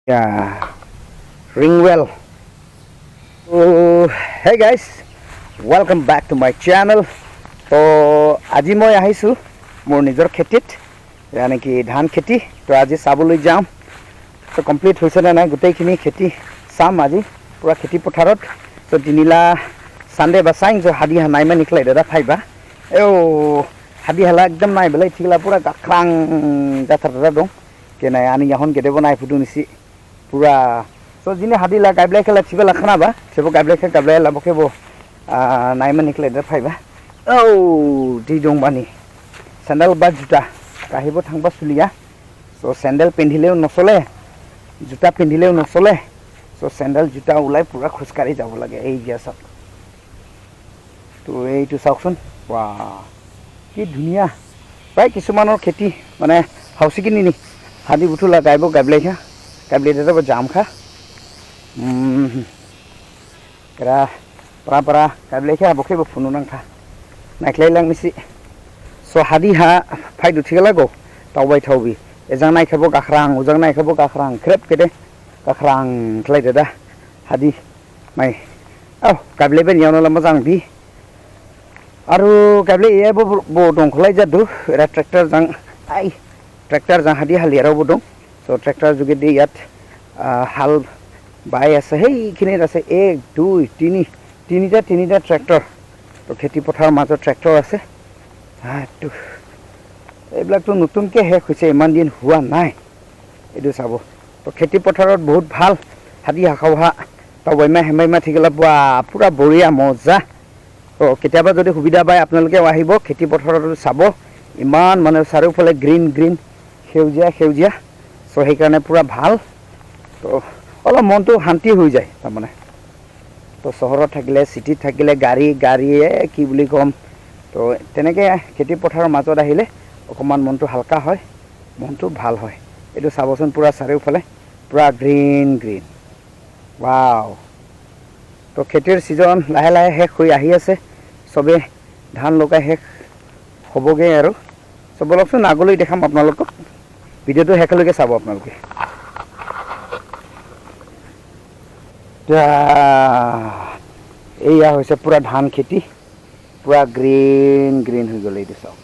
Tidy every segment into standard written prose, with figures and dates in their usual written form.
Yeah, ring well. Oh, hey guys, welcome back to my channel. তো আজি মই আহিছোঁ মোৰ নিজৰ খেতিত, यानी কি ধান খেতি। তো আজি চাবলৈ যাম, তো কমপ্লিট হৈছে নে নাই গোটেইখিনি খেতি চাম আজি পুৰা খেতি পথাৰত। তো তিনিলা চানডে বা চাইং হাদি নাইমান নিখলাই দাদা ফাইবা এ হাদি হালা একদম নাই বেলাই ঠিকলা পুৰা গাখ্ৰাং जाथार दं केनाय आनि याहन गेदेबो नायफुदुं निसि पुरा। So जिनि हादिला गायब्लाय खेला थिबेला खोनाबा थेवबो गायब्लाय गायब्लाय लाबोखेबो नायमान निखलाय दादा फाइबा। औ दै दं बानि চেণ্ডেল বা জোতা কাঢ়িব থাকবা চুলিয়া। চ' চেণ্ডেল পিন্ধিলেও নচলে, জোতা পিন্ধিলেও নচলে। চ' চেণ্ডেল জোতা ওলাই পুৰা খোজকাঢ়ি যাব লাগে। এই যে চাওক, তো এইটো চাওকচোন, বা কি ধুনীয়া। প্ৰায় কিছুমানৰ খেতি মানে হাউচিকিনি নি হাদি বুথুলা গাইব গাইবলাই খা গাইবলাই যাব জাম খা এৰা পৰা পৰা গাইবলাই খা বখেব ফুনো নাংখা नायख्लायलांनोसै। स' हादि हा फायदु थिगलागौ दावबाय थावबि एजां नायखाबो गाख्रां उजां नायखाबो गाख्रां ख्रेब केदे गाख्रां ख्लायदो दा हादि माइ औ गायब्लायबायनियावनो मोजां बि आरो गायब्लाय एबो ब दंखलाय जादु एरा ट्रेक्टरजों आइ ट्रेक्टरजों हादि हालियारावबो दं। स' ट्रेक्टर जुगेदि ইয়াত हाल बाय আছে, সেইখিনিত আছে 1 2 3 তিনিটা তিনিটা ট্ৰেক্টৰ। তো খেতি পথাৰৰ মাজত ট্ৰেক্টৰ আছে। এইবিলাকতো নতুনকৈ শেষ হৈছে, ইমান দিন হোৱা নাই। এইটো চাব, তো খেতি পথাৰত বহুত ভাল হাতী হাখাওহা তবৈমা হেমাইমা থাকিলে পোৱা পূৰা বঢ়িয়া মজা। তো কেতিয়াবা যদি সুবিধা পায় আপোনালোকেও আহিব খেতি পথাৰত চাব, ইমান মানে চাৰিওফালে গ্ৰীণ গ্ৰীণ সেউজীয়া সেউজীয়া। চ' সেইকাৰণে পূৰা ভাল, তো অলপ মনটো শান্তি হৈ যায় তাৰমানে। তো চহৰত থাকিলে চিটিত থাকিলে গাড়ী গাড়ীয়ে কি বুলি ক'ম, তো তেনেকৈ খেতি পথাৰৰ মাজত আহিলে অকণমান মনটো হালকা হয়, মনটো ভাল হয়। এইটো চাবচোন পূৰা চাৰিওফালে পূৰা গ্ৰীণ গ্ৰীণ, ৱাও। তো খেতিৰ ছিজন লাহে লাহে শেষ হৈ আহি আছে, চবে ধান লগাই শেষ হ'বগৈ আৰু। চ' ব'লকচোন আগলৈ দেখাম আপোনালোকক, ভিডিঅ'টো শেষলৈকে চাব আপোনালোকে। এইয়া হৈছে পূৰা ধান খেতি, পূৰা গ্ৰীণ গ্ৰীণ হৈ গ'ল। এইটো চাওক,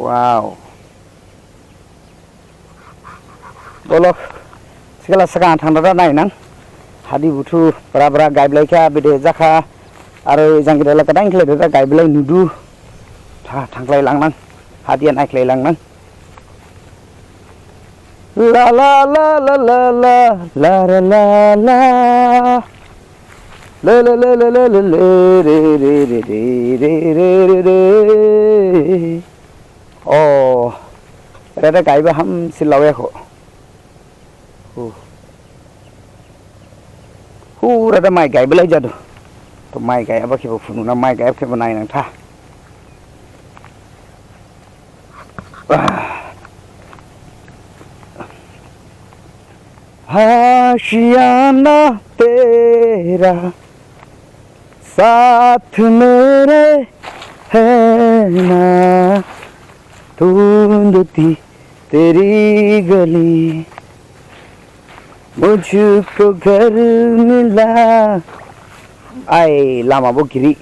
ৱাও। বলক सिगां सिगां थांदा नायनां हादि बुथु ब्रा ब्रा गायब्लायखा बिदि जाखा आरो जांगिदाला गादांख्लाय गायब्लाय नुदु थांख्लाय लांनां हादिया नायख्लाय लांनां। ला ला ला ला ला ला ला ला ला ला ला ला ला ला ला रे रे रे रे रे रे रे रे। अ এটা গাইবা হামसिलावयाखौ हुरादा माइ गायबोलाय जादों। तो माइ गायाबा खेबो फुनुना माइ गायाबा खेबो नायनांथा। आशियाना तेरा साथ मेरे है ना, ढूंढती तेरी गली मुझको घर मिला। आय लामाबो गिरि